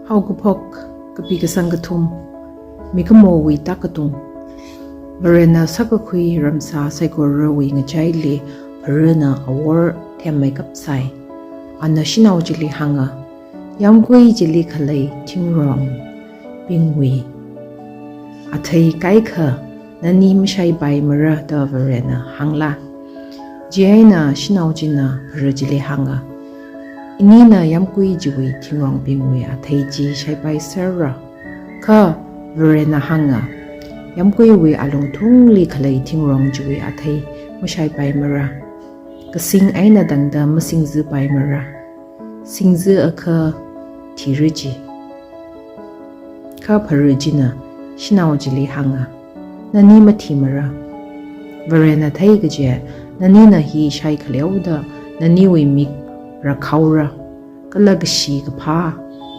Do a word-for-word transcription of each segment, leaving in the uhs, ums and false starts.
Haokaphok, kapi kasang kathum, mikumowui tākatung. Varena sākakhui ramsā saikorawui ngachaili pharana awor themmeikap sai. Ana shanao chili hānga, yāmgui chili khalei thingrongbingwui athei kaikha nani mashaipaimara da Varena hāngla? Chieina shanao china phara chili hānga, inina yāmgui chiwui thingrongbingwui athei chi shaipaisera. Kha Varena hānga, yāmguiwui alungthungli khalei thingrong chiwui athei mashaipaimara. Kasing eina tangda masingzapaimara. Singza akha thira ji. Kha phara china shanao chili hānga, nani mathimara. Varena theikaje, nanina hi shaikhaleoda naniwui mik rakhaora, kala kashi kaphā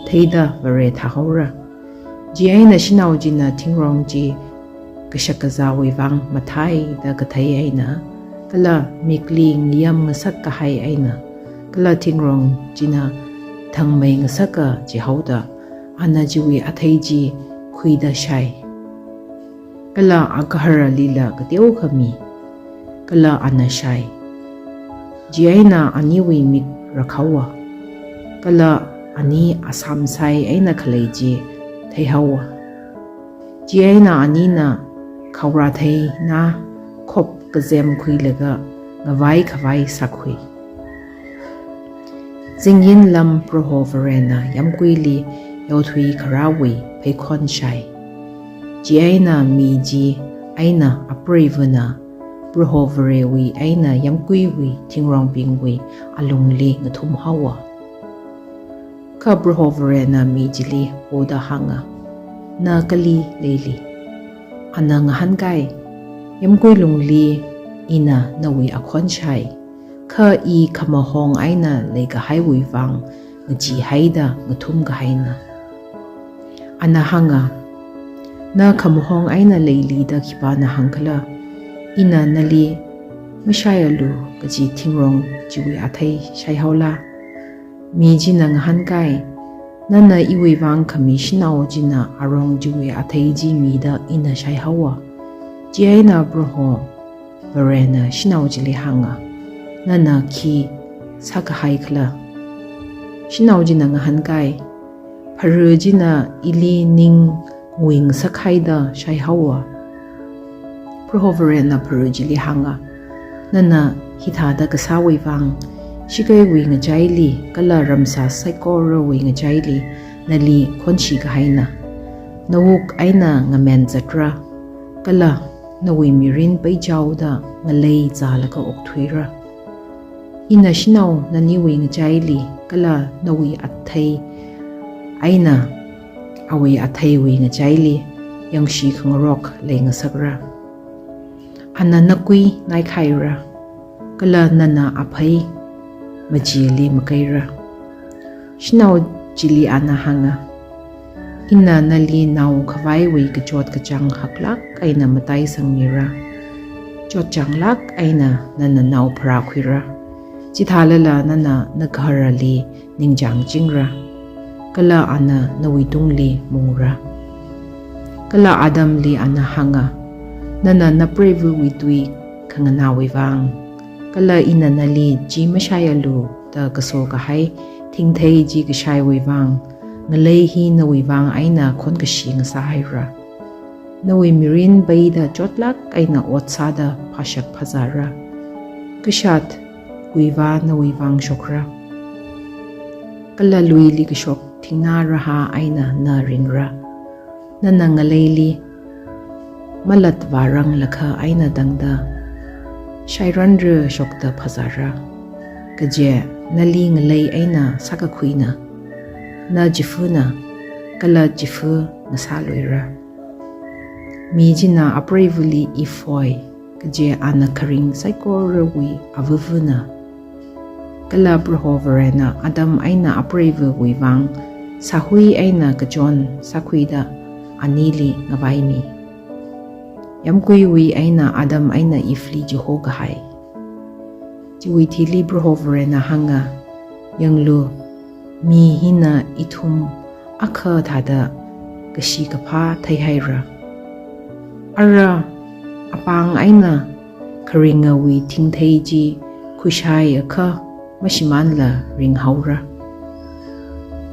theida Vare thāhaora. Chieina shanao china thingrong chi kashakazāwui vang mathāi da kathei eina, kala mikli ngayam ngasak kahai eina, kala thingrong china thangmei ngasaka chihaoda, ana chiwui athei chi khuida shai. Kala agaharalila kateokha mi, kala ana shai. Chieina aniwui mik rakhaowa, kala ani asāmsai eina khalei chi theihaowa. Chieina anina khaora theina khop kazem khuilaga ngavai khavai sākhui. Zingyin lam Proho Varena yāmguili yaothui kharāwui pheikhon shai. Chieina mi chi eina apreivana Proho Varewui eina yāmguiwui thingrongbingwui alungli ngathumhaowa. Kha Proho Varena mi chili poda hānga, na kali leili? Ana ngahānkai, yāmgui lungli ina nawui akhon shai, kha i khamahong eina leikahaiwui vang ngacheehaida ngathum kahaina. Ana hānga, na khamahong eina leili da khipāna hāngkhala? Ina nali mashaialu kaji thingrong chiwui athei shaihaola? Mi china ngahānkai, nana iwui vang khami shanao china arong chiwui athei chi mida ina shaihaowa. Chieina Proho Varena shanao chili hānga, nana khi sākahaikhala? Shanao china ngahānkai, phara china ili ning nguingasakhaida shaihaowa. Proho Varena phara chili hānga, nana hithāda kasāwui vang, shakeiwui ngachaili kala ramsā saikorawui ngachaili nali khonshi kahaina. Nawuk eina ngamen zatra, kala nawui mirin peichaoda ngalei zālaga okthuira. Ina shanao naniwui ngachaili kala nawui athei eina awui atheiwui ngachaili yangshi khangarok leingasakra. Ana nakui naikhaira, kala nana aphei machili makeira. Shanao chili ana hānga, ina nali nao khavaiwui kachot kachāng haklāk eina mataisangmira. Chotchānglāk eina nana nao pharākhuira. Chithālala nana nagaharali ningchāngchingra, kala ana nawuitungli mungra. Kala atamli ana hānga, nana napreivawui tui khanganāwui vang, kala ina nali chi mashaialu da kaso kahai thingthei chi kashaiwui vang, ngalei hi nawui vang eina khonkashi ngasāhaira. Nawui mirin peida chotlāk eina ot sāda phāshak phāzāra. Kashat kuivā nawui vang shokra, kala luili kashok thingnā rahā eina na ringra. Nana ngaleili malat vāranglakha eina tangda shairanra shokta phāzāra. Kaje nali ngalei eina sākakhuina, na chifana, kala chifa ngasāluira. Mi china apreivali if hoi, kaje ana kharing saikorawui avavana. Kala Proho Varena atam eina apreivawui vang sāhui eina kachon sākhuida anili ngavaimi. Yamkuiwui eina atam eina ifli chiho kahai. Chiwui thili Proho Varena hānga, yanglu, mi hina ithum akha thāda kashi kaphā theihaira. Ara apāng eina kharingawui thingthei chi khuishaiakha mashimānla ringhaora.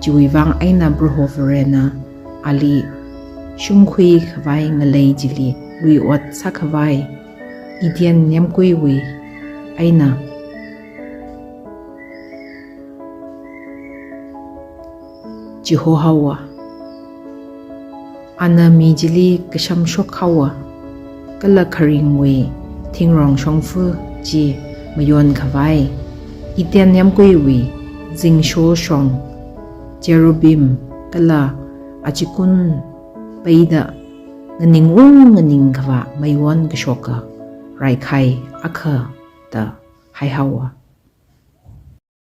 Chiwui vang eina Proho Varena ali shumkhui khavai ngalei chili lui ot sākhavai Eden yāmguiwui eina chihohaowa. Ana mi chili kashamshok haowa, kala kharingwui thingrong shongfa chi mayon khavai Eden yāmguiwui zingsho shong cherubim kala achikun peida nganingung nganing khavā mayon kashoka raikhai akha da haihaowa.